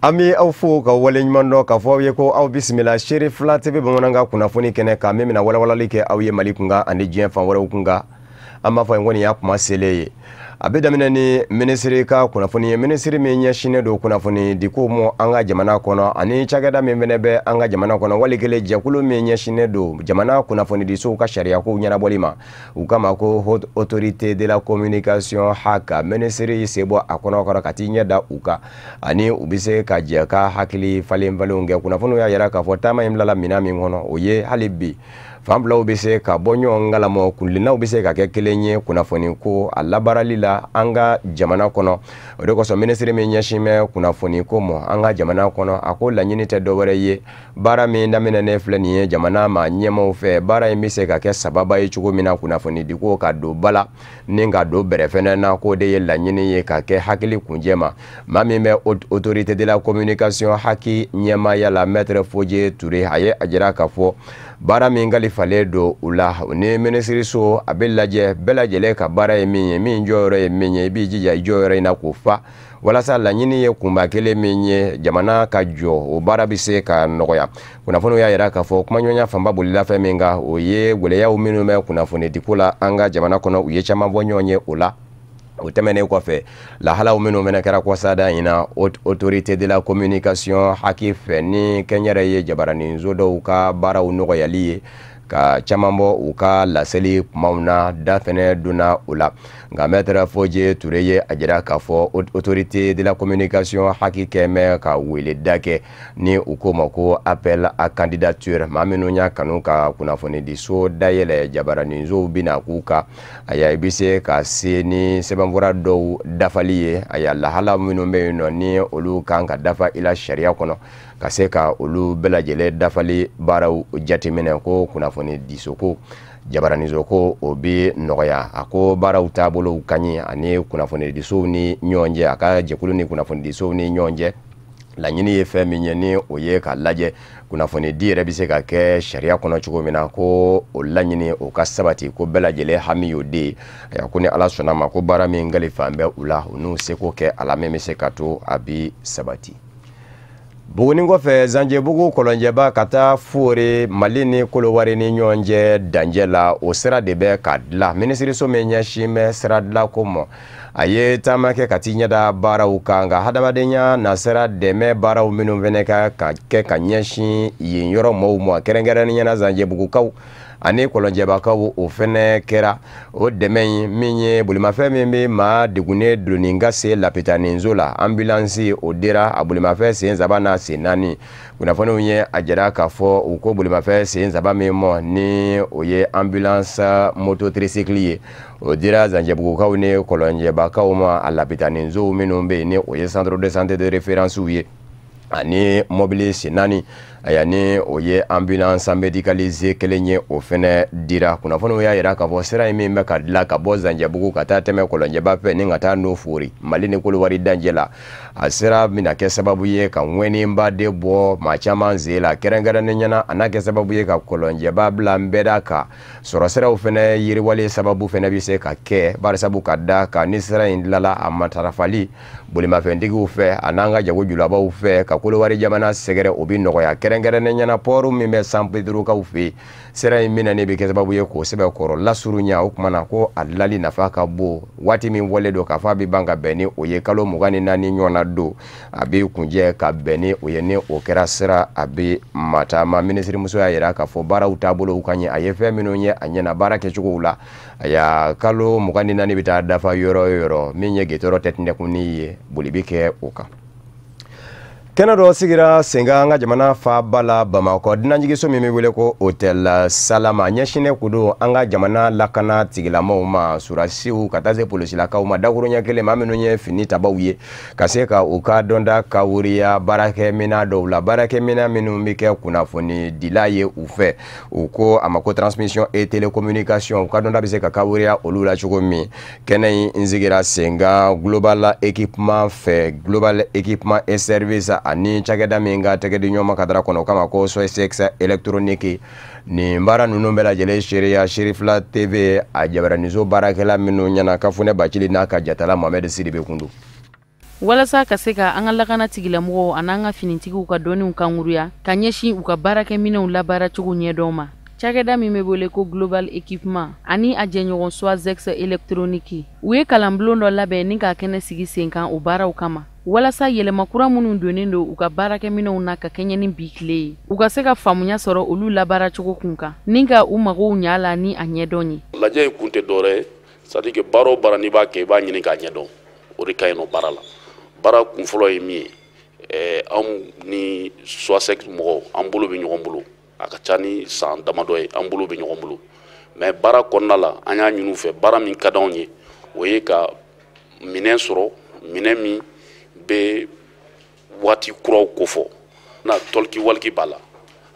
An bɛ aw fo ka waleɲuman dɔn k'a fɔ aw ye ko aw bisimila Seere Fila TV bamanankan kunnafoni kɛnɛ kan min bɛna walawalali kɛ aw ye Mali kunkan ani diɲɛ fan wɛrɛw kunkan. An b'a fɔ yen ko nin y'a kuma selen ye. A bɛ daminɛ ni minisiri ka kunnafoni ye, minisiri min ɲɛsinnen don kunnafoni diko ma an ka jamana kɔnɔ ani cakɛda min fana bɛ an ka jamana kɔnɔ, wali kelen jɛkulu min ɲɛsinnen don jamana kunnafonidisow ka sariyakow ɲɛnabɔli ma, u kama ko Haute Autorité de la Communication HAC. Minisiri sen bɔ a kɔnɔ kɔrɔ ka t'i ɲɛ da u kan ani u bɛ se ka jɛ ka hakili falen falenw kɛ. Kunnafoniw y'a yira k'a fɔ taama in bilala minɛn min kɔnɔ, o ye hali bi fan filaw bɛ se ka bɔ ɲɔgɔn kalama, kuntilennaw bɛ se ka kɛ kelen ye kunnafoni ko a labaarali la an ka jamana kɔnɔ. O de kosɔn minisiri min ɲɛsin bɛ kunnafoni ko ma an ka jamana kɔnɔ, a ko laɲini tɛ dɔwɛrɛ ye, baara min daminɛnen filɛ nin ye jamana maa ɲɛmaaw fɛ, baara in bɛ se ka kɛ sababa ye cogo min na kunnafoni diko ka don ba la ni ka don bɛrɛ fɛnɛ na, k'o de ye laɲini ye ka kɛ hakili kunjɛ ma. Maa min bɛ Autorité de la Communication HAC ɲɛmaaya la, Maître Fodje Touré, a ye a jira k'a fɔ baara min kalifalen don u la ni minisiriso, a bɛ lajɛ bɛɛ lajɛlen ka baara ye min ye, min jɔyɔrɔ ye min ye, i b'i jija i jɔyɔrɔ in na k'o fa walasa laɲini ye kunba kelen min ye jamana ka jɔ, o baara bɛ se ka nɔgɔya. Kunnafoniw y'a jira k'a fɔ kumaɲɔgɔnya fanba bolila fɛn min kan, o ye gɛlɛyaw minnu bɛ kunnafonidiko la an ka jamana kɔnɔ, u ye caman bɔ ɲɔgɔn ye o la. O tɛmɛnen kɔfɛ, lahalaw minnu fana kɛra kɔsada in na Autorité de la Communication HAC fɛ ni kɛnyɛrɛye jabaraninso dɔw ka baaraw nɔgɔyali ye ka caman bɔ u ka laseli kumaw na, da fɛnɛ donna o la. Nka Maître Fodje Touré ye a jira k'a fɔ Autorité de la Communication HAC kɛmɛ ka weleda kɛ ni u k'o ma ko appel à candidature. Maa minnu y'a kanu ka kunnafonidiso dayɛlɛ, jabaraninsow bɛna k'u kan, aya i bɛ se ka se ni sɛbɛnfura dɔw dafali ye, aya lahala minnu bɛ yen nɔ ni olu kan ka dafa i la sariya kɔnɔ, ka se ka olu bɛɛ lajɛlen dafali baaraw jateminɛ, ko kunnafonidiso ko jabaraninso ko o bɛ nɔgɔya. A ko baaraw taabolow ka ɲi ani kunnafonidisow ni ɲɔgɔn cɛ, a ka jɛkulu ni kunnafonidisow ni ɲɔgɔn cɛ, laɲini ye fɛn min ye ni o ye k'a lajɛ kunnafonidi yɛrɛ bɛ se ka kɛ sariya kɔnɔ cogo min na, ko o laɲini o ka sabati, ko bɛɛ lajɛlen hami y'o de ye. Ko ni Ala sɔnna ma, ko baara min kalifa bɛ u la, u n'u seko kɛ a la min bɛ se ka to a bɛ sabati. Buguni kɔfɛ, Zanjɛbugu kɔlɔnjɛba ka taa Fore Mali ni Kolowari ni ɲɔgɔn cɛ dancɛ la, o sira de bɛ ka dilan. Minisiriso min ɲɛsin bɛ sira dilanko ma, a ye taama kɛ ka t'i ɲɛda baaraw kan, nka hadamadenya nasira dɛmɛ baaraw minnu fana ka kɛ ka ɲɛsin yen yɔrɔ mɔgɔw ma, kɛrɛnkɛrɛnnenya la Zanjɛbugukaw ani kɔlɔnjɛbakaw, o fɛnɛ kɛra o dɛmɛ in min ye bolimafɛn min bɛ maa degunnen donni ka se lapitaninso la, ambulance, o dira a bolimafɛn sen 3 n'a sen 4. Kunnafoniw ye a jira k'a fɔ u ko bolimafɛn sen 3 min mɔ ni o ye ambulance moto tricycle ye, o dira Zanjɛbugukaw ni kɔlɔnjɛbakaw ma a lapitaninsow minnu bɛ yen ni o ye centre de santé de référence ye, ani mɔbili sen 4, aya ni o ye ambulance médicalisée kelen ye, o fɛnɛ dira. Kunnafoniw y'a jira k'a fɔ sira in min bɛ ka dilan ka bɔ Zanjɛbugu ka taa tɛmɛ kɔlɔnjɛba fɛ ni ka taa n'o Fori Mali ni Kolowari dancɛ la, a sira bɛna kɛ sababu ye ka ŋɛniba de bɔ maa caman sen la, kɛrɛnkɛrɛnnenya la a n'a kɛ sababu ye ka kɔlɔnjɛba bila nbɛda kan. Sɔrɔ siraw fɛnɛ yiriwalen sababu fɛnɛ bɛ se ka kɛ barisabu ka da kan ni sira in dilala, a matarafali bolimafɛntigiw fɛ a n'an ka jago julabaw fɛ ka Kolowari jamana sɛgɛrɛ, o bɛ nɔgɔya, kɛrɛnkɛrɛnnenya la pɔri min bɛ San Pedrokaw fɛ yen. Sira in minɛni bɛ kɛ sababu ye k'o sɛbɛkɔrɔ lasurunya. O tuma na ko a dilali nafa ka bon. Waati min fɔlen don k'a fɔ a bɛ ban ka bɛn ni o ye kalo 24 ɲɔgɔnna don, a bɛ kunjɛ ka bɛn ni o ye, ni o kɛra sira a bɛ mataama. Minisirimuso y'a jira k'a fɔ baaraw taabolow ka ɲi, a ye fɛn minnu ye a ɲɛna baara kɛcogow la. Aya kalo 24 bɛ taa dafa yɔrɔ o yɔrɔ, min ye gitɔrɔ tɛtinɛkunni ye, boli bɛ kɛ o kan. Kɛnɛ dɔ sigira sen kan an ka jamana faaba la Bamakɔ, dunanjiginso min bɛ wele ko Hôtel Salama, ɲɛsinnen kun don an ka jamana lakana tigilamɔgɔw ma, surasiw ka taa se polisilakaw ma, dakuruɲɛ kelen maa minnu ye fini tabaw ye, ka se ka u ka dɔnda kawuriya baarakɛminɛn dɔw la, baarakɛminɛn minnu bɛ kɛ kunnafoni dila ye u fɛ, u ko a ma ko transmission et télécommunication, u ka dɔnda bɛ se ka kawuriya olu la cogo min. Kɛnɛ in sigira sen kan Global Équipement fɛ, Global Équipement et Service ani cakɛda min ka tɛgɛ di ɲɔgɔn ma kadara kɔnɔ, o kama ko Sosex électronique. Nin baara ninnu bɛɛ lajɛlen seereya Serifila TV a jabaraninso baarakɛla minnu ɲɛna, Kafunɛ Bacili n'a ka jatala Mohamed Sidibe kun don. Walasa ka se ka an ka lakana tigilamɔgɔw an'an ka finitigiw ka dɔnniw kankuruya ka ɲɛsin u ka baarakɛminɛnw labaaracogo ɲɛdɔn ma, cakɛda min bɛ wele ko Global Equipement ani a jɛɲɔgɔn Soisex électronique, u ye kalanbulon dɔ labɛn ni k'a kɛnɛ sigi sen kan o baaraw kama, walasa yɛlɛma kura minnu donnen don u ka baarakɛminɛnw na ka kɛɲɛ ni bi tile ye, u ka se ka faamuya sɔrɔ olu labaaracogo kun kan ni ka u magow ɲa la ni a ɲɛdɔn ye. Lajɛ in kun tɛ dɔwɛrɛ ye, c'est à dire que baara o baara n'i b'a kɛ, i b'a ɲini k'a ɲɛdɔn, o de ka ɲi nɔ baara la. Baara kun fɔlɔ ye min ye, anw ni Soisex mɔgɔw, an bolo bɛ ɲɔgɔn bolo, a ka ca ni san damadɔ ye, an bolo bɛ ɲɔgɔn bolo. Mais baara kɔnɔna la, an y'a ɲini u fɛ, baara min ka d'anw ye, o ye ka minɛn sɔrɔ, minɛn min bɛ waati kuraw kofɔ. Na talkie walkie b'a la,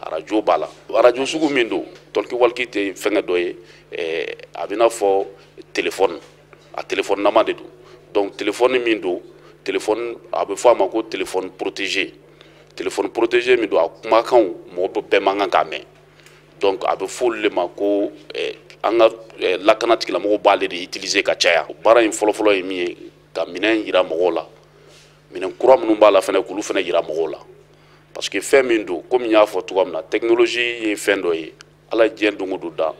arajo b'a la, arajo sugu min don, talkie walkie tɛ fɛngɛ dɔ ye, a bɛ n'a fɔ telefɔni, a telefɔni nama de don. Donc telefɔni min don, téléphone a bɛ fɔ a ma ko téléphone protégé. Téléphone protégé min don, a kumakanw mɔgɔ bɛɛ man kan k'a mɛn. Donc a bɛ fɔ olu de ma ko an ka lakana tigilamɔgɔw b'ale de utiliser ka caya. Baara in fɔlɔfɔlɔ ye min ye, ka minɛn yira mɔgɔw la, minɛn kura minnu b'a la fɛnɛ, k'olu fɛnɛ yira mɔgɔw la, parce que fɛn min don, komi n y'a fɔ cogoya min na, technologie ye fɛn dɔ ye, Ala ye diɲɛ don o don da,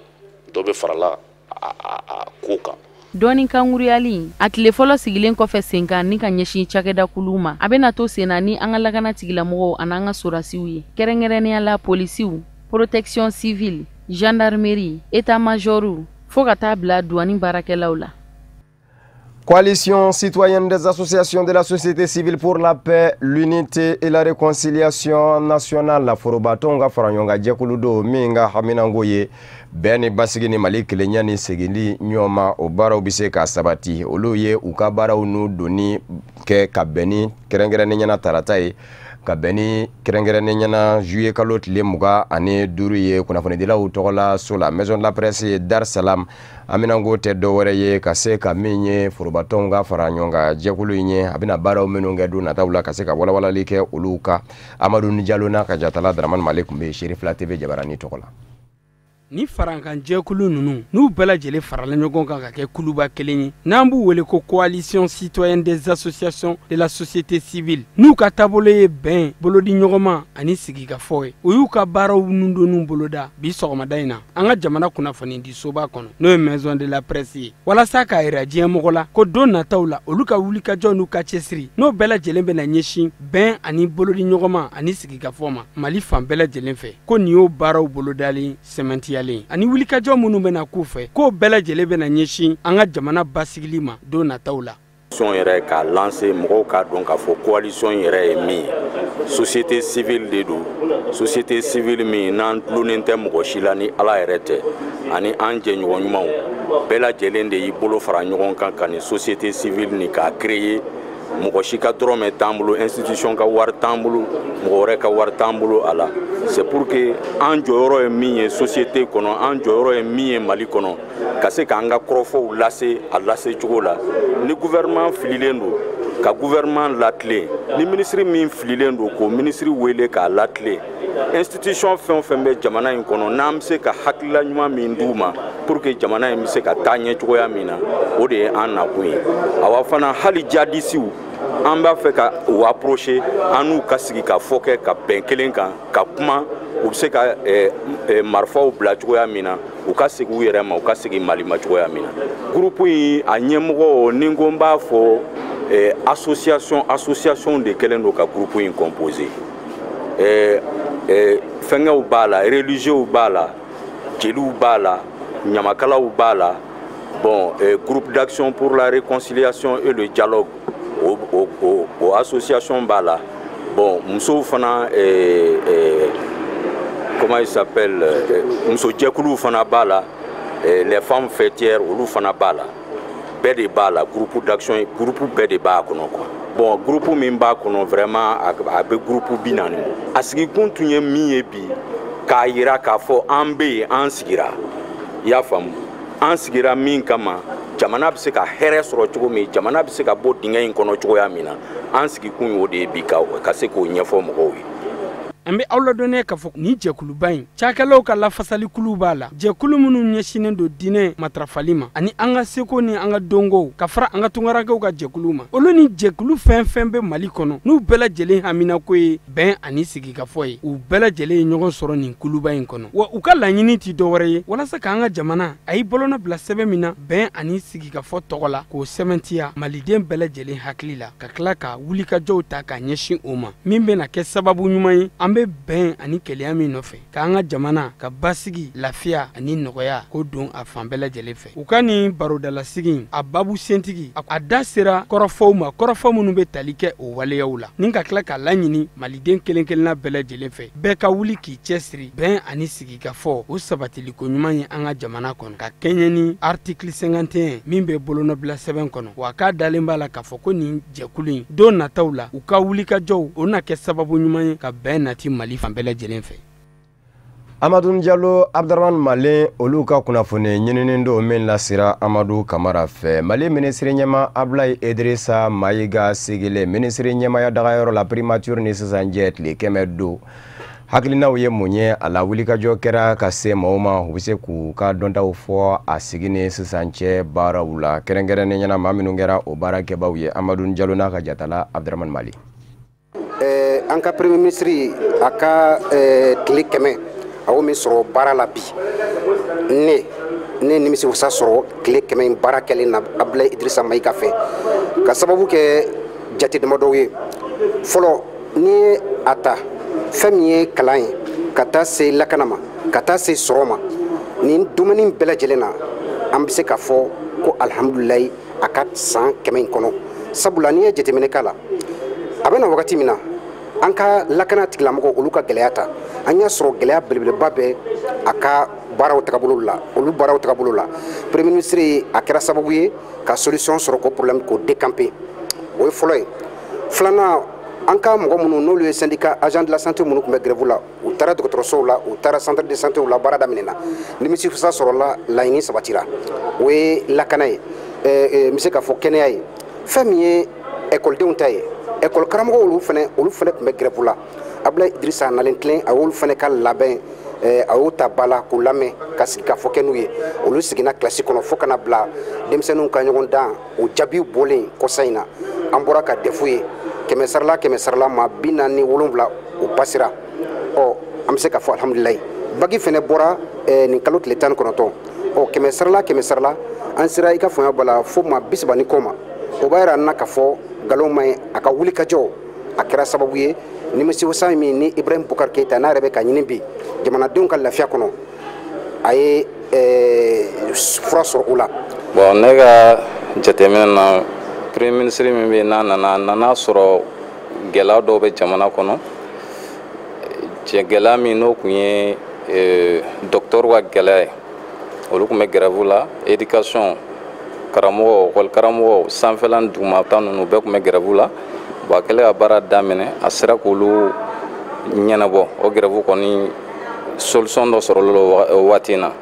dɔ bɛ farala a ko kan. Dɔɔni kankuruyali a tile fɔlɔ sigilen kɔfɛ sen kan ni ka ɲɛsin cakɛdakuluw ma, a bɛna to sen na ni an ka lakana tigilamɔgɔw an'an ka sorasiw ye, kɛrɛnkɛrɛnnenya la polisiw, protection civile, gendarmerie, état major, fo ka taa bila duwani baarakɛlaw la. Coalition citoyenne des associations de la société civile pour la paix, l'unité et la réconciliation nationale, la forobatɔnw ka fara ɲɔgɔn kan jɛkulu don min ka haminanko ye bɛn ni basigi ni Mali kelenya ni seginni ɲɔgɔn ma, o baaraw bɛ se ka sabati. Olu ye u ka baaraw n'u donni kɛ ka bɛn ni kɛrɛnkɛrɛnnen ɲɛna tarata ye, ka bɛn ni kɛrɛnkɛrɛnnen ɲɛna juillet kalo tile 25 ye, kunnafonidilaw tɔgɔla so la, Maison de la Presse ye Dar Salam. Haminanko tɛ dɔwɛrɛ ye ka se ka min ye forobatɔnw ka fara ɲɔgɔn kan jɛkulu in ye, a bɛna baaraw minnu kɛ don nataw la, ka se ka walawalali kɛ olu kan. Amadu Jalo n'a ka jatala Dramani Male tun bɛ Serifila TV jabarani tɔgɔ la. Ni farankanjɛkulu ninnu, n'u bɛɛ lajɛlen farala ɲɔgɔn kan ka kɛ kuluba kelen ye, n'an b'u wele ko Coalition citoyenne des associations de la société civile, n'u ka taabolo ye bɛn, bolodi ɲɔgɔnma ani sigikafɔ ye, u y'u ka baaraw nundonniw boloda bi sɔgɔmada in na an ka jamana kunnafoni soba kɔnɔ, n'o ye Maison de la Presse ye, walasa k'a yira diɲɛmɔgɔ la ko don nataw la, olu ka wulikajɔ n'u ka cɛsiri, n'o bɛɛ lajɛlen bɛna ɲɛsin bɛn ani bolodi ɲɔgɔnma ani sigikafɔ ma Mali fan bɛɛ lajɛlen fɛ, ko nin y'o baaraw bolodalen sɛmɛntiyalen ani wulikajɔ minnu bɛna k'u fɛ, k'o bɛɛ lajɛlen bɛna ɲɛsin an ka jamana basigili ma don nataw la. Coalition yɛrɛ k'a lancer, mɔgɔw k'a dɔn k'a fɔ coalition yɛrɛ ye min ye, société civile de don, société civile min n'an dulonnen tɛ mɔgɔ si la ni Ala yɛrɛ tɛ, ani an jɛɲɔgɔn ɲumanw bɛɛ lajɛlen de y'i bolo fara ɲɔgɔn kan ka nin société civile nin k'a créer. Mɔgɔ si ka dɔrɔmɛ t'an bolo, institution ka wari t'an bolo, mɔgɔ wɛrɛ ka wari t'an bolo a la. C'est pour que an jɔyɔrɔ ye min ye société kɔnɔ, an jɔyɔrɔ ye min ye Mali kɔnɔ, ka se k'an ka kɔrɔfɔw lase a lase cogo la. Ni gouvernement fililen don, ka gouvernement latilen, ni ministre min fililen don, k'o ministre wele k'a latilen. Institution fɛn o fɛn bɛ jamana in kɔnɔ, n'an bɛ se ka hakilila ɲuman min d'u ma pour que jamana in bɛ se ka taa ɲɛ cogoya min na, o de ye an nakun ye. Awa fana, hali jadisiw, an b'a fɛ ka u approcher, an n'u ka sigi ka fɔ kɛ ka bɛn kelen kan, ka kuma u bɛ se ka marifaw bila cogoya min na, u ka segin u yɛrɛ ma, u ka segin Mali ma cogoya min na. Groupe in a ɲɛmɔgɔ, ni n ko n b'a fɔ, association de kɛlen don ka groupe in composer. Fɛngɛw b'a la, religieux b'a la, jeliw b'a la, ɲamakalaw b'a la. Bon, groupe d'action pour la réconciliation et le dialogue, o association b'a la. Bon, musow fana, comment il s'appelle, muso jɛkuluw fana b'a la, les femmes faîtières, olu fana b'a la. Bɛɛ de b'a la, groupe d'action, groupe bɛɛ de b'a kɔnɔ quoi. Bon, groupe min b'a kɔnɔ, vraiment a bɛ groupe 40 bɔ. A sigikun tun ye min ye bi, k'a yira k'a fɔ an bɛ yen, an sigira, i y'a faamu, an sigira min kama, jamana bɛ se ka hɛrɛ sɔrɔ cogo min, jamana bɛ se ka bɔ dingɛ in kɔnɔ cogoya min na, an sigikun y'o de ye bi, ka se k'o ɲɛfɔ mɔgɔw ye. An bɛ aw ladɔnniya k'a fɔ nin jɛkuluba in, cakɛlaw ka lafasalikulu b'a la, jɛkulu minnu ɲɛsinnen don diinɛ matarafali ma ani an ka seko ni an ka dɔnkow, ka fara an ka tunkarankew ka jɛkulu ma, olu ni jɛkulu fɛn fɛn bɛ Mali kɔnɔ, n'u bɛɛ lajɛlen haminako ye bɛn ani sigikafɔ ye, u bɛɛ lajɛlen ye ɲɔgɔn sɔrɔ nin kuluba in kɔnɔ. Wa u ka laɲini tɛ dɔwɛrɛ ye walasa k'an ka jamana a y'i bolonɔ bila sɛbɛn min na bɛn ani sigikafɔ tɔgɔ la, k'o sɛmɛntiya maliden bɛɛ lajɛlen hakili la, ka tila ka wulikajɔw ta k'a ɲɛsin o ma, min bɛna kɛ sababu ɲuman ye an bɛ bɛn ani kelenya min nɔfɛ, k'an ka jamana ka basigi, lafiya ani nɔgɔya k'o don a fan bɛɛ lajɛlen fɛ. U ka nin barodalasigi, a babu sentigi, a da sera kɔrɔfɔw ma, kɔrɔfɔ minnu bɛ tali kɛ o waleyaw la, ni ka tila k'a laɲini maliden kelen kelenna bɛɛ lajɛlen fɛ, bɛɛ ka wuli k'i cɛsiri bɛn ani sigikafɔ o sabatiliko ɲuman ye an ka jamana kɔnɔ, ka kɛɲɛ ni article 51 min bɛ bolonɔbila sɛbɛn kɔnɔ. Wa k'a dalen b'a la k'a fɔ ko nin jɛkulu in, don nataw la, u ka wulikajɔw o na kɛ sababu ɲuman ye ka bɛn nati Mali fan bɛɛ lajɛlen fɛ. Amadu Jalo, Abdramane Malen, olu ka kunnafoni ɲinini don min lasera Amadu Kamara fɛ. Mali minisiri ɲɛma Ablaye Idrissa Mayiga sigilen minisiri ɲɛmaya dagayɔrɔ la primature ni sisan cɛ tile 100 don, hakilinaw ye mun ye a la? Wulikajɔ kɛra ka se maaw ma, u bɛ se k'u ka dɔntaw fɔ a sigi ni sisan cɛ baaraw la, kɛrɛnkɛrɛnnen ɲɛna maa minnu kɛra o baarakɛbaw ye. Amadu Jalo n'a ka jatala Abdramane Mali. An ka premier ministre, a ka tile 100 a y'o min sɔrɔ baara la bi, ne nimisi wasa sɔrɔ tile 100 in baara kɛlen na Abdoulaye Idrissa Mayiga fɛ, ka sababu kɛ jate damadɔw ye. Fɔlɔ, n'i ye a ta, fɛn min ye kalan ye, ka taa se lakana ma, ka taa se sɔrɔ ma, nin domaine bɛɛ lajɛlen na, an bɛ se k'a fɔ ko alihamudulilayi a ka san 100 in kɔnɔ. Sabula n'i ye jateminɛ k'a la, a bɛna wagati min na, an ka lakana tigilamɔgɔw, olu ka gɛlɛya ta, an y'a sɔrɔ gɛlɛya belebeleba bɛ a ka baaraw tagabolo la, olu baaraw tagabolo la. Premier ministre a kɛra sababu ye ka solution sɔrɔ k'o problème k'o décamper. O ye fɔlɔ ye. Filanan, an ka mɔgɔ minnu n'olu ye syndicat agent de la santé minnu tun bɛ grève la, u taara dɔgɔtɔrɔsow la, u taara centre de santé la, baara daminɛna, nimisi sɔrɔla, laɲini sabatira. O ye lakana ye, n bɛ se k'a fɔ kɛnɛya ye. Fɛn min ye ekɔlidenw ta ye, ekɔli karamɔgɔw, olu fɛnɛ tun bɛ grève la. Abdoulaye Idrissa nalen tilen, a y'olu fɛnɛ ka labɛn, a y'o ta ba la k'u lamɛn, ka sigi ka fɔ kɛ n'u ye. Olu seginna kilasi kɔnɔ fo kana bila denmisɛnninw ka ɲɔgɔn dan. O jaabiw bɔlen kɔsa in na, an bɔra ka DEF ye, kɛmɛ sarala kɛmɛ sarala, maa 47, o pasera. Ɔ, an bɛ se k'a fɔ alihamudulilayi. Bac fɛnɛ bɔra nin kalo tile 19. Ɔ, kɛmɛ sarala kɛmɛ sarala, an sera i ka faamuya bɔ la fo maa 30 ni kɔ ma. O b'a yira an na k'a fɔ nkalon ma ɲi. A ka wuli ka jɔ, a kɛra sababu ye nimisiwasa min ni Ibrahim Boubacar Keïta n'a yɛrɛ bɛ ka ɲini bi jamanadenw ka lafiya kɔnɔ, a ye fura sɔrɔ o la. Bon, ne ka jateminɛ na, premier ministre min bɛ yen, n'a nana, a nana sɔrɔ gɛlɛya dɔw bɛ jamana kɔnɔ. Gɛlɛya min n'o tun ye docteur ka gɛlɛya ye, olu tun bɛ grève la, éducation karamɔgɔ, école karamɔgɔ sanfɛla ni dugumata ninnu bɛɛ tun bɛ grève la. Bon, a kɛlen ka baara daminɛ, a sera k'olu ɲɛnabɔ. O grève kɔni, solution dɔ sɔrɔla o waati in na.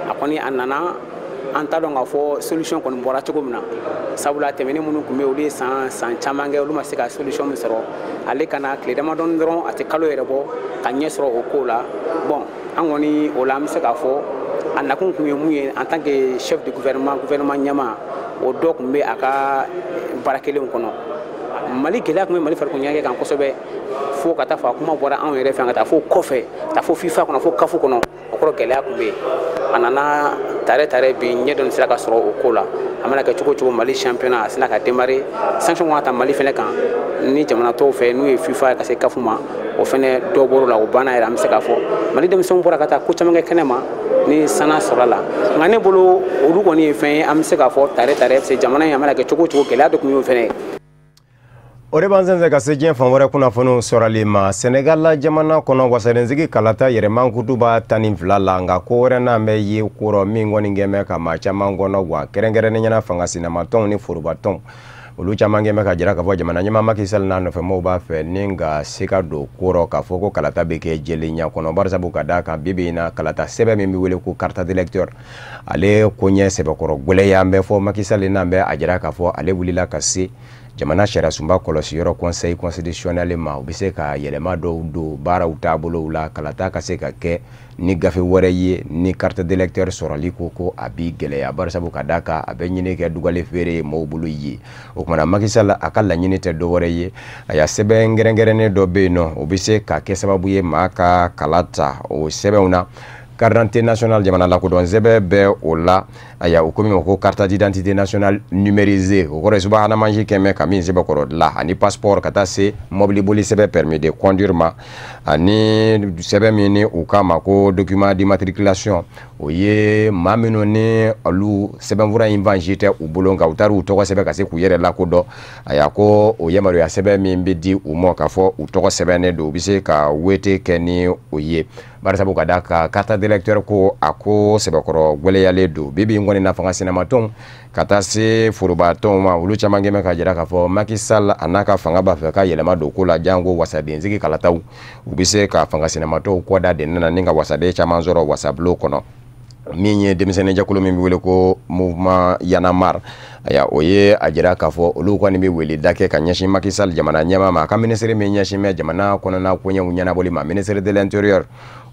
A kɔni, a nana, an t'a dɔn k'a fɔ solution kɔni bɔra cogo min na, sabula tɛmɛnen minnu tun bɛ yen, olu ye san san caman kɛ, olu ma se ka solution min sɔrɔ. Ale ka na tile damadɔni dɔrɔn, a tɛ kalo yɛrɛ bɔ, ka ɲɛ sɔrɔ o ko la. Bon, an kɔni o la, an bɛ se k'a fɔ a nakun tun ye mun ye en tant que chef de gouvernement, gouvernement ɲɛmaa, o dɔ tun bɛ a ka baara kelenw kɔnɔ. Mali gɛlɛya tun bɛ Mali farikolo ɲɛnajɛ kan kosɛbɛ, fo ka taa fɔ a kuma bɔra anw yɛrɛ fɛ ka taa fo kɔfɛ, ka taa fo FIFA kɔnɔ, fo CAF kɔnɔ. O kɔrɔ, gɛlɛya tun bɛ yen. A nana tare tare, bi ɲɛ dɔɔni sera ka sɔrɔ o ko la. A mana kɛ cogo o cogo, Mali championnat a sina ka démarrer. Sanction kan ka ta Mali fɛnɛ kan ni jamana tɔw fɛ, n'u ye FIFA ka se CAF ma, o fɛnɛ dɔ bɔr'o la, o banna yɛrɛ. An bɛ se k'a fɔ Mali denmisɛnw bɔra ka taa ko caman kɛ kɛnɛ ma ni sana sɔrɔ la. Nka ne bolo, olu kɔni ye fɛn ye, an bɛ se k'a fɔ tare tare, parce que jamana in, a mana kɛ cogo o cogo, gɛlɛya dɔ tun y'o fɛnɛ ye. O de b'an sɛnsɛn ka se diɲɛ fan wɛrɛ kunnafoniw sɔrɔli ma. Senegal la jamana kɔnɔ, wasadensigi kalata yɛrɛmankutuba 12 la, nka ko wɛrɛ n'an bɛ ye korɔ min kɔni kɛn ka maa caman kɔnɔ wa, kɛrɛnkɛrɛnnen ɲɛna fanga sinamatɔnw ni forobatɔnw, olu caman kɛn bɛ ka jira k'a fɔ jamana ɲɛmaa Macky Sall n'a nɔfɛmɔgɔw b'a fɛ ni ka se ka don korɔ k'a fɔ ko kalata bɛ kɛ jɛlenya kɔnɔ, barisabu ka d'a kan bi bi in na, kalata sɛbɛn min bɛ wele ko carte d'électeur, ale ko ɲɛ sɛbɛkɔrɔ gwɛlɛya. An bɛ fɔ Macky Sall n'an bɛ a jira k'a fɔ ale wulila ka se Jamana sariyasunba kɔlɔsiyɔrɔ, Conseil constitutionnel ma, u bɛ se ka yɛlɛma dɔw don baaraw taabolow la, kalata ka se ka kɛ ni gafe wɛrɛ ye. Ni carte d'électeur sɔrɔli ko a bi gɛlɛya, barisabu ka d'a kan a bɛ ɲini kɛ dugale feere ye maaw bolo ye. O kumana, Macky Sall a ka laɲini tɛ dɔwɛrɛ ye. A y'a sɛbɛn kɛrɛnkɛrɛnnen dɔ bɛ yen nɔ, o bɛ se ka kɛ sababu ye maa ka kala ta. O sɛbɛnw na, carte d'identité nationale, jamana lakodɔn sɛbɛn bɛ o la. Aya, o ko min ma ko carte d'identité nationale numérisée, o kɔrɔ ye subahana mansin kɛmɛ ka min sɛbɛn dilan, ani passeport, ka taa se mobili boli sɛbɛn, permis de conduire ma, ani sɛbɛn min ni u k'a ma ko document d'immatriculation. O ye maa minnu ni olu sɛbɛnfura in fan si tɛ u bolo, nka u taara u tɔgɔ sɛbɛn ka se k'u yɛrɛ lakodɔn. Aya, ko o yamaruya sɛbɛn min bɛ di u ma k'a fɔ u tɔgɔ sɛbɛnnen don, u bɛ se ka wote kɛ ni o ye, barisabu ka d'a kan carte d'électeur ko a ko sɛbɛkɔrɔ gwɛlɛyalen don. Bi bi in kɔni na, fanga sinamatɔnw ka taa se forobatɔnw ma, olu caman kɛn bɛ ka jira k'a fɔ Macky Sall a n'a ka fanga b'a fɛ ka yɛlɛma don ko la, janko wasadensigi kalataw. U bɛ se ka fanga sinamatɔw kɔda de nana ni ka wasaden caman sɔrɔ wasabulon kɔnɔ. Min ye denmisɛnninjɛkulu min bɛ wele ko Mouvement Y'en a marre, aya, o ye a jira k'a fɔ olu kɔni bɛ wele da kɛ ka ɲɛsin Macky Sall jamana ɲɛmaa ma, a ka minisiri min ɲɛsin bɛ jamana kɔnɔna koɲɛw ɲɛnabɔli ma, ministre de l'Intérieur,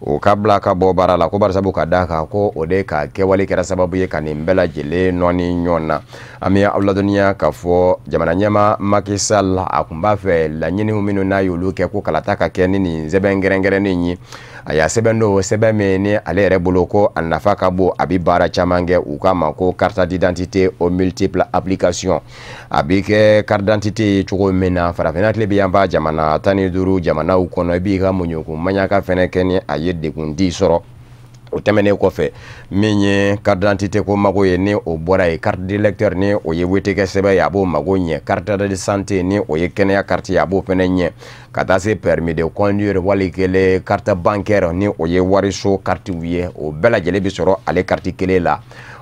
o ka bila ka bɔ baara la, ko barisabu ka d'a kan ko o de ka kɛwale kɛra sababu ye ka nin bɛɛ lajɛlen nɔni ɲɔgɔn na. An bɛ aw ladɔnniya k'a fɔ jamana ɲɛmaa Macky Sall a kun b'a fɛ laɲiniw minnu n'a y'olu kɛ, ko kalata ka kɛ ni nin sɛbɛn kɛrɛnkɛrɛnnen ye. A y'a sɛbɛn don, sɛbɛn min ni ale yɛrɛ bolo ko a nafa ka bon, a bɛ baara caman kɛ, u k'a ma ko carte d'identité aux multiples applications. A bɛ kɛ carte d'identité ye cogo min na, farafinna tile bɛ yanfan jamana 15 jamanaw kɔnɔ, i b'i ka muɲuku maɲaka fɛnɛ kɛ ni a ye, degun t'i sɔrɔ. O tɛmɛnen kɔfɛ, min ye carte d'identité ko mago ye, ni o bɔra ye, carte d'électeur ni o ye wotekɛ sɛbɛn ye, a b'o mago ɲɛ. Carte de santé ni o ye kɛnɛya carte ye, a b'o fɛnɛ ɲɛ, ka taa se permis de conduire, wali kelen carte bancaire ni o ye wariso carte ye, o bɛɛ lajɛlen bɛ sɔrɔ ale carte kelen la.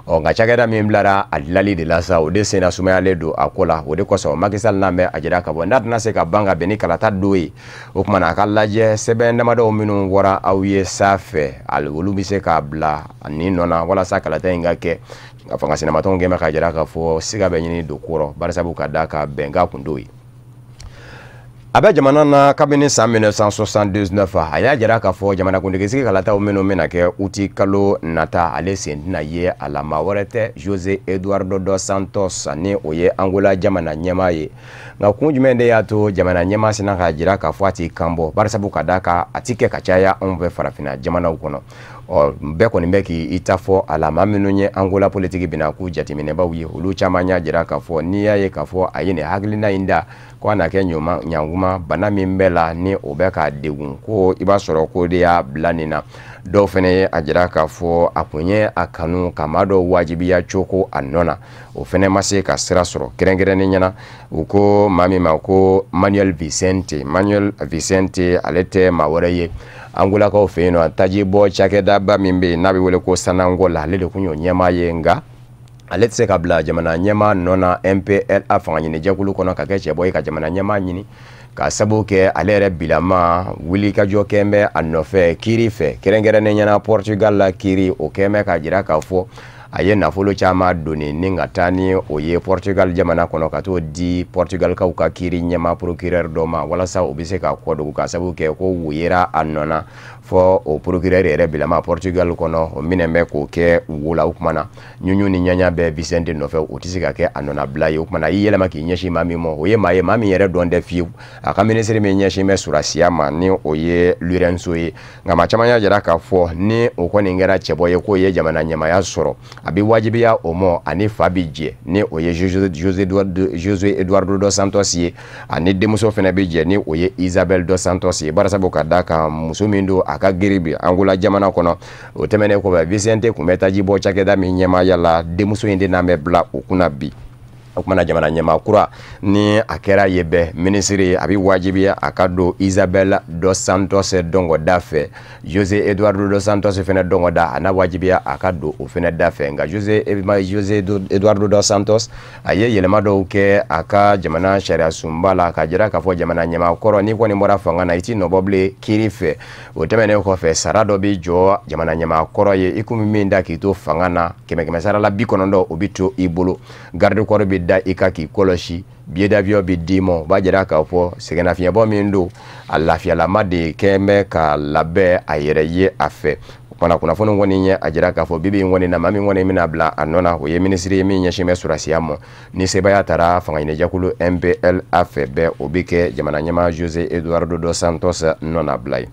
Ɔ nka cakɛda min bilara a dilali de la sa, o de senna sumayalen don a ko la. O de kosɔn Macky Sall n'a mɛn a jira k'a fɔ n'a tɛna se ka ban ka bɛn ni kalata don ye, o kumana a ka lajɛ sɛbɛn damadɔw minnu bɔra aw ye sanfɛ, olu bɛ se k'a bila nin nɔ na walasa kalata in ka kɛ. Nka fanga sinamatɔnw kɛn bɛ k'a jira k'a fɔ siga bɛ ɲini don kɔrɔ, barisabu ka d'a kan bɛnkan kun t'o ye. A bɛ jamana na kabini san 1979. A y'a jira k'a fɔ jamanakuntigi sigi kalataw minnu bɛna kɛ uti kalo nata, ale sen tɛna ye a la. Maa wɛrɛ tɛ, José Eduardo dos Santos, ni o ye Angola jamana ɲɛmaa ye. Nka kun jumɛn de y'a to jamana ɲɛmaa sina k'a jira k'a fɔ a t'i kan bɔ? Barisabu ka d'a kan a ti kɛ ka caya anw fɛ farafinna jamanaw kɔnɔ. Ɔ bɛɛ kɔni bɛ k'i ta fɔ a la. Maa minnu ye Angola politiki bina k'u jateminɛbaw ye, olu caman y'a jira k'a fɔ n'i y'a ye k'a fɔ a ye nin hakilina in da, ko a na kɛ ɲuman ɲankuma bana min bɛ la ni o bɛ k'a degun, ko i b'a sɔrɔ ko de y'a bila nin na. Dɔw fana ye a jira k'a fɔ a kun ye a kanu ka maa dɔw wajibiya cogo a nɔ na, o fana ma se ka sira sɔrɔ. Kɛrɛnkɛrɛnnen ɲɛna, u ko maa min ma ko Manuel Vicente. Manuel Vicente, ale tɛ maa wɛrɛ ye Angolakaw fɛ yen nɔ, taji bɔ cakɛdaba min bɛ yen n'a bɛ wele ko Sonangol la, ale de kun y'o ɲɛmaa ye. Nka ale tɛ se ka bila jamana ɲɛmaa nɔ na MPLA fanga ɲinijɛkulu kɔnɔ ka kɛ cɛbɔ ye ka jamana ɲɛmaa ɲini, ka sababu kɛ ale yɛrɛ bilama wulikajɔ kɛn bɛ a nɔfɛ kiiri fɛ, kɛrɛnkɛrɛnnen ɲɛna Portugal la kiiri. O kɛn bɛ k'a jira k'a fɔ a ye nafolo caman doni ni ka taa ni o ye Portugal jamana kɔnɔ, ka t'o di Portugalkaw ka kiiri ɲɛmaa procureur dɔ ma, walasa o bɛ se ka kɔdogo, ka sababu kɛ ko wo yera a nɔ na fɔ o procureur yɛrɛ bilama Portugal kɔnɔ, o minɛ bɛ k'o kɛ wo la. O kuma na, ɲuɲu ni ɲaɲa bɛ Vicente nɔfɛ, o tɛ se ka kɛ a nɔnabila ye. O kuma na, a y'i yɛlɛma k'i ɲɛsin maa min ma, o ye maa ye, maa min yɛrɛ dɔn tɛ fiyewu, a ka minisiri min ɲɛsin bɛ surasiya ma, ni o ye Lourenço ye. Nka maa caman y'a jira k'a fɔ ni o kɔni kɛra cɛbɔ ye k'o ye jamana ɲɛmaaya sɔrɔ, a bɛ wajibiya o ma ani fa bɛ jɛ, ni o ye José Eduardo dos Santos ye, ani denmuso fana bɛ jɛ, ni o ye Isabel dos Santos ye, barisabu ka d'a kan muso min don, a ka girin bi Angola jamana kɔnɔ. O tɛmɛnen kɔfɛ, Vicente tun bɛ taji bɔ cakɛda min ɲɛmaaya la, denmuso in de n'an bɛ bila o kunna bi. O kumana, jamana ɲɛmaa kura ni a kɛra ye bɛɛ minisiri, a bɛ wajibiya a ka don Isabel dos Santos dɔngɔda fɛ. José Eduardo dos Santos fɛnɛ dɔngɔda, a n'a wajibiya a ka don o fɛnɛ da fɛ. Nka José Eduardo dos Santos, a ye yɛlɛma dɔw kɛ a ka jamana sariya sunba la, ka jira k'a fɔ jamana ɲɛmaa kɔrɔ, n'i kɔni bɔra fanga na, i t'i nɔbɔ bilen kiiri fɛ. O tɛmɛnen kɔfɛ, sara dɔ bɛ jɔ jamana ɲɛmaa kɔrɔ ye, i komi min da k'i to fanga na, kɛmɛ kɛmɛ sara la 90, o bɛ to i bolo. Garde corps bɛ bɛ da i kan k'i kɔlɔsi, billet d'avion bɛ d'i ma. O b'a jira k'a fɔ sɛgɛnnafiɲɛbɔ min don, a lafiyalama de kɛn bɛ ka labɛn a yɛrɛ ye a fɛ. O kumana kunnafoni kɔni ye a jira k'a fɔ bibi in kɔni na, maa min kɔni bɛna bila a nɔ na, o ye minisiri ye min ɲɛsin bɛ sɔrɔdasiya ma. Ni sebaaya taara fangaɲinijɛkulu MPLA fɛ bɛɛ, o bɛ kɛ jamana ɲɛmaa Jose Eduardo dos Santos nɔnabila ye.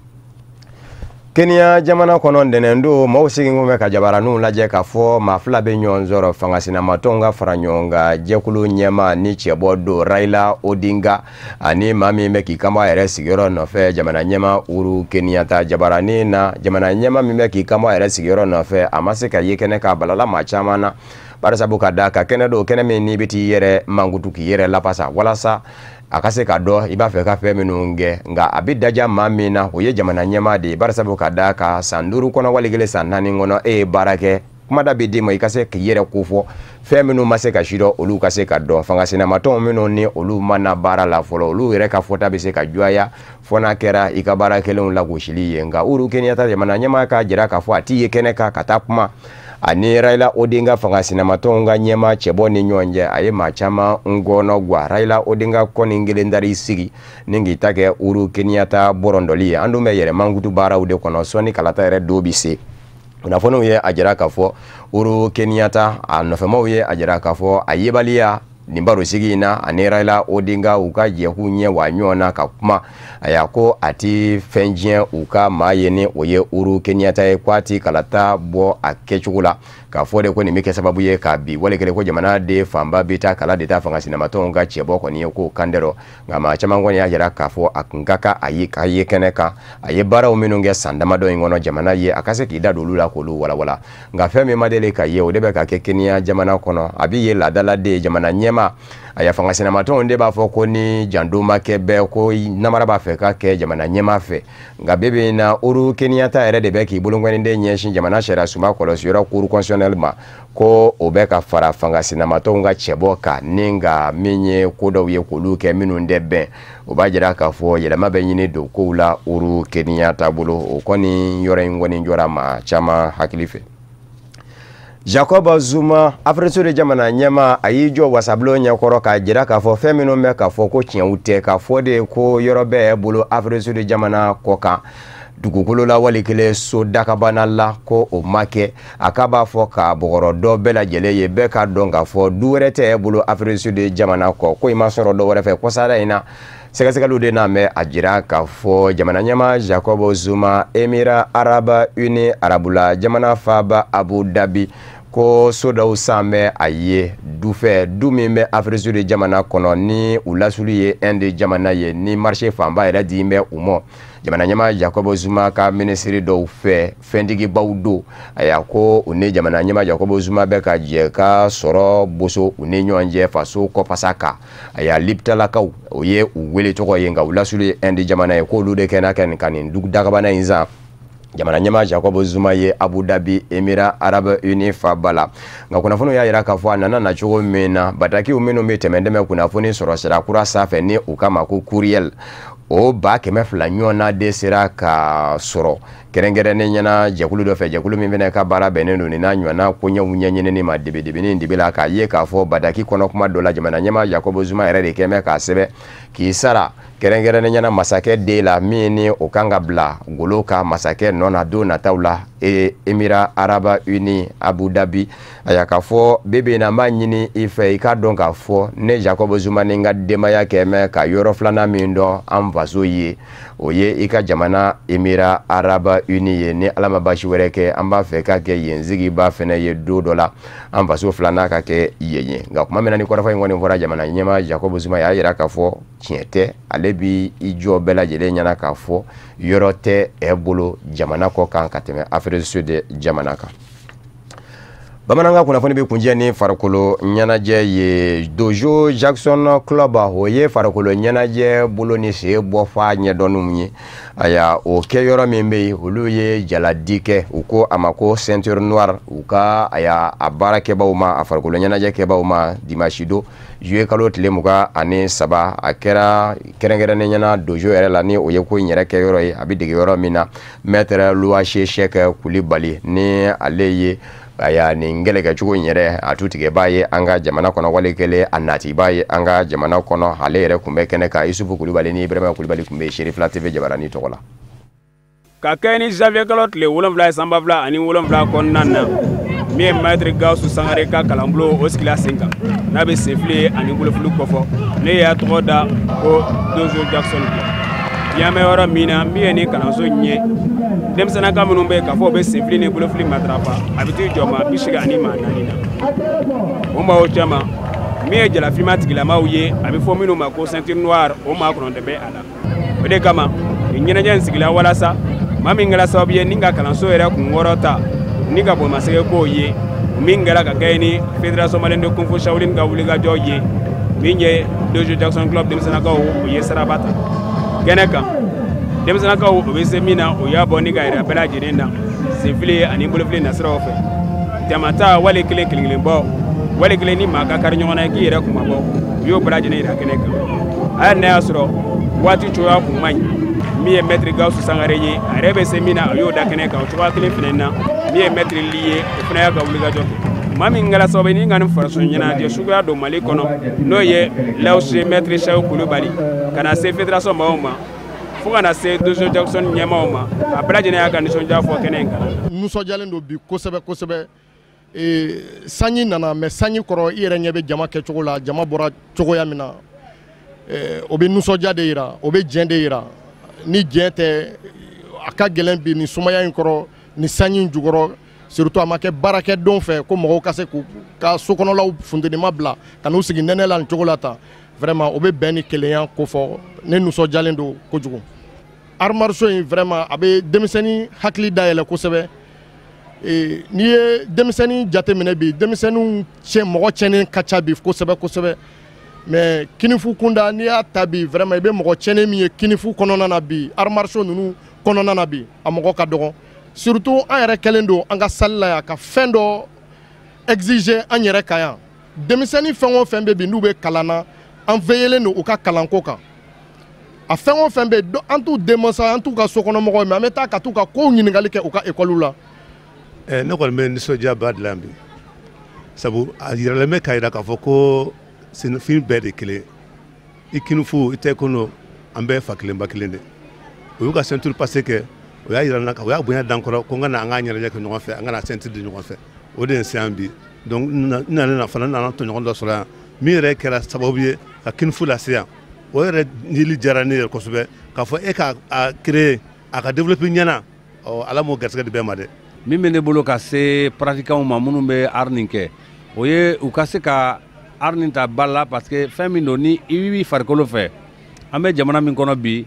Kenya jamana kɔnɔ, ntɛnɛn don, maaw segin bɛ ka jabaraninw lajɛ k'a fɔ maa fila bɛ ɲɔgɔn sɔrɔ. Fanga sinamatɔnw ka fara ɲɔgɔn kan jɛkulu ɲɛmaa ni cɛbɔ don Raila Odinga ani maa min bɛ k'i kanbɔ a yɛrɛ sigiyɔrɔ nɔfɛ, jamana ɲɛmaa Uhuru Kenyatta. Jabaranin na, jamana ɲɛmaa min bɛ k'i kanbɔ a yɛrɛ sigiyɔrɔ nɔfɛ, a ma se ka ye kɛnɛ k'a balala maa caman na, barisabu ka da ka kɛnɛ don, kɛnɛ min n'i bɛ t'i yɛrɛ mankutu k'i yɛrɛ lapasa walasa a ka se ka dɔn i b'a fɛ ka fɛn minnu kɛ. Nka a bɛ daja maa min na, o ye jamana ɲɛmaa de ye, barisabu ka da ka san 5 kɔnɔ, wali kelen san 4 kɔnɔ, e ye baara kɛ, kumada bɛ d'i ma i ka se k'i yɛrɛ kofɔ, fɛn minnu ma se ka sidɔn, olu ka se ka dɔn. Fanga sinamatɔnw minnu ni olu ma na baara la fɔlɔ, olu yɛrɛ ka fɔta bɛ se ka juguya fɔ n'a kɛra i ka baara kɛlenw lagosili ye. Nka Uhuru Kenyatta, jamana ɲɛmaa, k'a jira k'a fɔ a t'i ye kɛnɛ kan ka taa kuma ani Raila Odinga, fanga sinamatɔnw ka ɲɛmaa cɛbɔ ni ɲɔgɔn cɛ, a ye maa caman ngɔnɔ guwa. Raila Odinga kɔni kelen dar'i sigi ni k'i ta kɛ Uhuru Kenyatta bɔrɔndɔli ye. An dun bɛ yɛrɛ mankutu baaraw de kɔnɔ, sɔnni kalata yɛrɛ don bi se. Kunnafoniw ye a jira k'a fɔ Uhuru Kenyatta a nɔfɛmaw ye a jira k'a fɔ a yebaliya nin barosigi in na ani Raila Odinga u ka jɛk'u ɲɛ wa ɲɔgɔn na ka kuma, a y'a ko a ti fɛn diɲɛ u ka maa ye ni o ye Uhuru Kenyatta ye, ko a ti kalata bɔ a kɛcogo la, k'a fɔ de ko nin bɛ kɛ sababu ye k'a bi wali kelen ko jamana de fanba bɛ taa kala de ta fanga sinamatɔnw ka cɛbɔ kɔni ye k'o kan dɛ. Nka maa caman kɔni y'a jira k'a fɔ a kun ka kan a ye k'a ye kɛnɛ kan, a ye baaraw minnu kɛ san damadɔ in kɔnɔ jamana ye, a ka se k'i da don olu la k'olu walawala. Nka fɛn min ma deli ka ye, o de bɛ ka kɛ Kenya jamana kɔnɔ. A bɛ ye laadaladen jamana ɲɛmaa a ya fanga sinamatɔnw de b'a fɔ ko ni jando ma kɛ bɛɛ, ko namara b'a fɛ ka kɛ jamana ɲɛmaa fɛ. Nka bi in na, Uhuru Kenyatta yɛrɛ de bɛ k'i bolokɔniden ɲɛsin jamana sariya sunba kɔlɔsiyɔrɔ Cour constitutionnelle ma, ko o bɛ ka fara fanga sinamatɔnw ka cɛbɔ kan ni nka min ye ko dɔw ye k'olu kɛ minnu tɛ bɛn. O b'a jira k'a fɔ yɛlɛma bɛ ɲini don kow la Uhuru Kenyatta bolo. O kɔni yɔrɔ in kɔni jɔra maa caman hakili fɛ. Jacob Zuma, Afrique Sud jamana ɲɛmaa, a y'i jɔ wasabulon ɲɛkɔrɔ k'a jira k'a fɔ fɛn minnu bɛ k'a fɔ ko tiɲɛw tɛ, k'a fɔ de ko yɔrɔ bɛɛ bolo Afrique Sud jamana kɔ kan dugukolo la, wali kelen so dakabana la, ko o ma kɛ. A k'a b'a fɔ ka bɔgɔrɔ dɔ bɛɛ lajɛlen ye, bɛɛ k'a dɔn k'a fɔ du wɛrɛ tɛ bolo Afrique Sud jamana kɔ, ko i ma sɔrɔ dɔ wɛrɛ fɛ. Kɔsada in na, sɛgɛsɛgɛliw de n'a mɛn a jira k'a fɔ jamana ɲɛmaa Jacob Zuma, Émirats Arabes Unis, arabula jamana faaba Abu Dhabi, ko so dɔw san bɛ a ye du fɛ, du min bɛ Afrique Sud jamana kɔnɔ ni u lasulu ye Inde jamana ye, ni marché fanba yɛrɛ di bɛ u ma jamana ɲɛmaa Jacob Zuma ka minisiri dɔw fɛ, fɛntigibaw don. A ko u ni jamana ɲɛmaa Jacob Zuma bɛ ka jɛ ka sɔrɔ boso u ni ɲɔgɔn cɛ faso kɔfasa kan. A y'a Liptalakaw, o ye u wele tɔgɔ ye, nka u lasulu ye Inde jamana ye, k'olu de kɛnɛ kɛ ka nin dugu dakabana in san jamana ɲɛmaa Jacob Zuma ye Abu Dhabi, Émirats Arabes Unis faaba la. Nka kunnafoniw y'a jira k'a fɔ a nana na cogo min na, batakiw minnu bɛ tɛmɛ dɛmɛ kunnafoni sɔrɔ sira kura sanfɛ ni u kama ko courriel, o 200,000 ɲɔgɔnna de sera ka sɔrɔ kɛrɛnkɛrɛnnen ɲɛna jɛkulu dɔ fɛ, jɛkulu min fana ka baara bɛnnen don nin n'a ɲɔgɔnna koɲɛw ɲɛɲinini ma debidebini dibi la, k'a ye k'a fɔ bataki kɔnɔ kuma dɔ la, jamana ɲɛmaa Jacob Zuma yɛrɛ de kɛn bɛ k'a sɛbɛn k'i sara kɛrɛnkɛrɛnnen ɲɛna masakɛ den la min ni o kan ka bila golo ka masakɛ nɔ na don nataw la Émirats Arabes Unis, Abu Dhabi. A k'a fɔ bi in na, n b'a ɲini i fɛ i k'a dɔn k'a fɔ ne Jacob Zuma ni n ka denbaya kɛ mɛ ka yɔrɔ filanan min dɔn an faso ye, o ye i ka jamana Émirats Arabes Unis ye. Ni Ala ma baasi wɛrɛ kɛ, an b'a fɛ ka kɛ yen sigiba fɛnɛ ye don dɔ la, an faso filanan ka kɛ yen ye. Nka kuma min na ni kɔrɔfɔ in kɔni fɔra jamana ɲɛmaa Jacob Zuma y'a jira k'a fɔ tiɲɛ tɛ. Ale bi i jɔ bɛɛ lajɛlen ɲɛna k'a fɔ yɔrɔ tɛ ɛ bolo jamana kɔ kan ka tɛmɛ Afrique Sud jamana kan. Bamanankan kunnafoni bɛ kuncɛ ni farikolo ɲɛnajɛ ye. Dojo Jackson Club, o ye farikolo ɲɛnajɛ bolo ni sen bɔ fa ɲɛdɔnniw ye. Aya, o kɛ yɔrɔ min bɛ yen, olu ye jaladi kɛ, u ko a ma ko ceinture noire, u ka aya a baarakɛbaw ma, a farikolo ɲɛnajɛ kɛbaw ma, dimanche don juillet kalo tile 23. A kɛra kɛrɛnkɛrɛnnen ɲɛna dojo yɛrɛ la, ni o ye ko in yɛrɛ kɛ yɔrɔ ye, a bɛ dege yɔrɔ min na. Maître Louaché Cheikh Kulibali ni ale ye Aya nin kɛlɛkɛcogo in yɛrɛ a tutigɛbaa ye an ka jamana kɔnɔ, wale kelen a natibaa ye an ka jamana kɔnɔ. Ale yɛrɛ tun bɛ kɛnɛ kan. Isufu Kulubali ni Ibrahima Kulubali tun bɛ Serifila TV jabarani tɔgɔ la. Ka kɛ ni janvier kalo tile 7 ye san 2007 kɔnɔna na, min ye Maître Gawusu Sangare ka kalanbulon o sigila sen kan, n'a bɛ senfili ani bolofili kɔfɔ, ne y'a tɔgɔ da ko Dojo Jackson. Diɲɛ bɛ yɔrɔ min na, min ye nin kalanso in ye, denmisɛnninka minnu bɛ yen k'a fɔ u bɛ senfili ni bolofili matarafa, a bɛ t'i jɔ maa 84 na. O maaw cɛma, min ye jalafinma tigilamaw ye, a bɛ fɔ minnu ma ko ceinture noire, o maa 9 bɛ a la. O de kama nin ɲɛnajɛ in sigila walasa maa min kɛra sababu ye ni ka kalanso yɛrɛ kunkɔrɔ ta ni ka bomasɛgɛ kow ye, o min kɛra ka kɛ ni Fédération malienne de kung fu Shaolin ka wulikajɔ ye, min ye Dojo Jackson Club denmisɛnninakaw o ye saraba ta kɛnɛ kan. Denmisɛnninakaw o bɛ se min na, o y'a bɔ ni ka yɛrɛ bɛɛ lajɛlen na senfili ani bolofili nasiraw fɛ, jamata wale kelen kelen kelen bɔ, wale kelen ni maa ka kari ɲɔgɔn na k'i yɛrɛ kuma bɔ, u y'o bɛɛ lajɛlen yira kɛnɛ kan. Hali n'a y'a sɔrɔ waati cogoya kun man ɲi, min ye Maître Gawusu Sangare ye, a yɛrɛ bɛ se min na, a y'o da kɛnɛ kan o cogoya kelen fana na. Min ye Maître Li ye, o fana y'a ka wulikajɔ kɛ. Maa min kɛra sababu ye ni ka nin fariso ɲɛnajɛ suguya don Mali kɔnɔ, n'o ye Lawusi Maître Seku Kulubali, ka na se fédération maaw ma, fo ka na se Dojo Jackson ɲɛmaaw ma, a bɛɛ lajɛlen y'a ka nisɔndiya fɔ kɛnɛ in kan. Nisɔndiyalen don bi kosɛbɛ kosɛbɛ. Sanji nana, mais sanji kɔrɔ i yɛrɛ ɲɛ bɛ jama kɛcogo la, jama bɔra cogoya min na, o bɛ nisɔndiya de yira, o bɛ jɛn de yira. Ni jɛn tɛ, a ka gɛlɛn bi ni sumaya in kɔrɔ, ni sanji in jukɔrɔ, surtout a ma kɛ baarakɛdon fɛ ko mɔgɔw ka se k'u ka sokɔnɔlaw funtenima bila ka n'u sigi nɛnɛ la nin cogo la tan. Vraiment o bɛ bɛn ni kelenya kofɔ. Ne nisɔndiyalen don kojugu. Arts martiaux in vraiment a bɛ denmisɛnnin hakili dayɛlɛ kosɛbɛ. N'i ye denmisɛnnin jateminɛ bi, denmisɛnninw cɛ mɔgɔ tiɲɛnen ka ca bi kosɛbɛ kosɛbɛ. Mais kinifu kunda, n'i y'a ta bi, vraiment i bɛ mɔgɔ tiɲɛnen min ye kinifu kɔnɔna na bi, arts martiaux ninnu kɔnɔna na bi, a mɔgɔ ka dɔgɔ. Surtout an yɛrɛ kɛlen don an ka salle la yan ka fɛn dɔ exiger an yɛrɛ kan yan. Denmisɛnnin fɛn o fɛn bɛ bi n'u bɛ kalan na, an veillelen don u ka kalanko kan. A fɛn o fɛn bɛ yen, an t'u denmansa, an t'u ka sokɔnɔmɔgɔw ye, mais an bɛ taa ka t'u ka kow ɲininkali kɛ u ka ekɔliw la. Ne kɔni bɛ nisɔndiyaba dilan bi, sabu a yiralen bɛ k'a jira k'a fɔ ko senfin bɛɛ de kelen, i kinifu i tɛ kono, an bɛɛ fa kelen ba kelen de. O y'u ka ceinture passé kɛ, o y'a yira n na, o y'a bonya dan kɔrɔ ko n ka na an k'a ɲɛnajɛ kɛ ɲɔgɔn fɛ, an ka na ceinture di ɲɔgɔn fɛ. O de ye n se yan bi. Donc n nana na fana, n nana tɔɲɔgɔn dɔ sɔrɔ yan min yɛrɛ kɛra sababu ye ka kinifu lase yan. O yɛrɛ yeli diyara ne yɛrɛ kosɛbɛ, k'a fɔ e k'a créer, a ka développer ɲɛna, ɔ Ala m'o garisɛgɛ di bɛɛ ma dɛ. Min bɛ ne bolo ka se pratiquants ma minnu bɛ art nin kɛ, o ye u ka se ka art nin ta ba la, parce que fɛn min don ni i b'i farikolo fɛ. An bɛ jamana min kɔnɔ bi,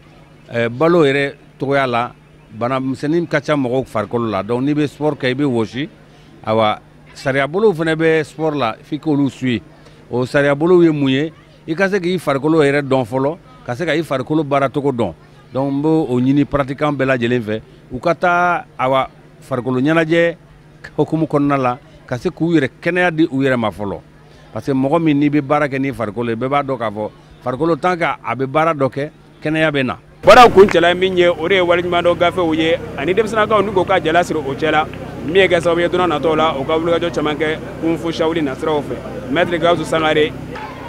balo yɛrɛ togoya la, bana misɛnnin ka ca mɔgɔw farikolo la. Donc n'i bɛ sport kɛ, i bɛ wɔsi. Ayiwa, sariyabolow fana bɛ sport la, f'i k'olu suit. O sariyabolow ye mun ye? I ka se k'i farikolo yɛrɛ dɔn fɔlɔ, ka se ka i farikolo baaracogo dɔn. Donc n b'o ɲini pratiquant bɛɛ lajɛlen fɛ, u ka taa awa farikolo ɲɛnajɛ hukumu kɔnɔna la, ka se k'u yɛrɛ kɛnɛya di u yɛrɛ ma fɔlɔ. Parce que mɔgɔ min n'i bɛ baara kɛ n'i farikolo ye, bɛɛ b'a dɔn k'a fɔ farikolo tant que a bɛ baara dɔ kɛ, kɛnɛya bɛ na. Baaraw kuncɛla min ye, o de ye waleɲumandɔn gafew ye ani denmisɛnninkaw n'u k'u ka jala siri o cɛ la, min ye kɛ sababu ye don nataw la u ka wulikajɔ caman kɛ kung fu Shaolin nasiraw fɛ. Maître Gawusu Sangare,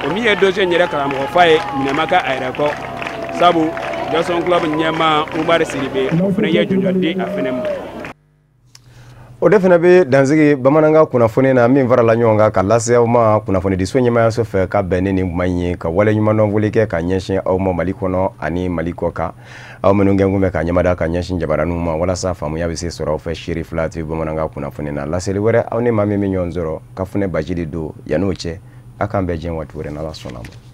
o min ye dojo in yɛrɛ karamɔgɔ fa ye, minɛ ma kɛ a yɛrɛ kɔ, sabu Jackson Club ɲɛmaa Umaru Sidibe, o fana ye jɔnjɔn di a fana ma. O de fana bɛ dansigi bamanankan kunnafoni na min farala ɲɔgɔn kan ka lase aw ma kunnafonidiso ɲɛmaayaso fɛ ka bɛn ni nin kuma in ye, ka waleɲumandɔn foli kɛ ka ɲɛsin aw ma Mali kɔnɔ ani Mali kɔ kan, aw minnu kɛ kun bɛ ka ɲɛmada ka ɲɛsin jabaraninw ma walasa faamuya bɛ se sɔrɔ aw fɛ Serifila TV bamanankan kunnafoni na. Laseli wɛrɛ, aw ni maa min bɛ ɲɔgɔn sɔrɔ, Kafunɛ Bajili don. Yann'o cɛ, a k'an bɛn diɲɛ waati wɛrɛ n'Ala sɔnna ma.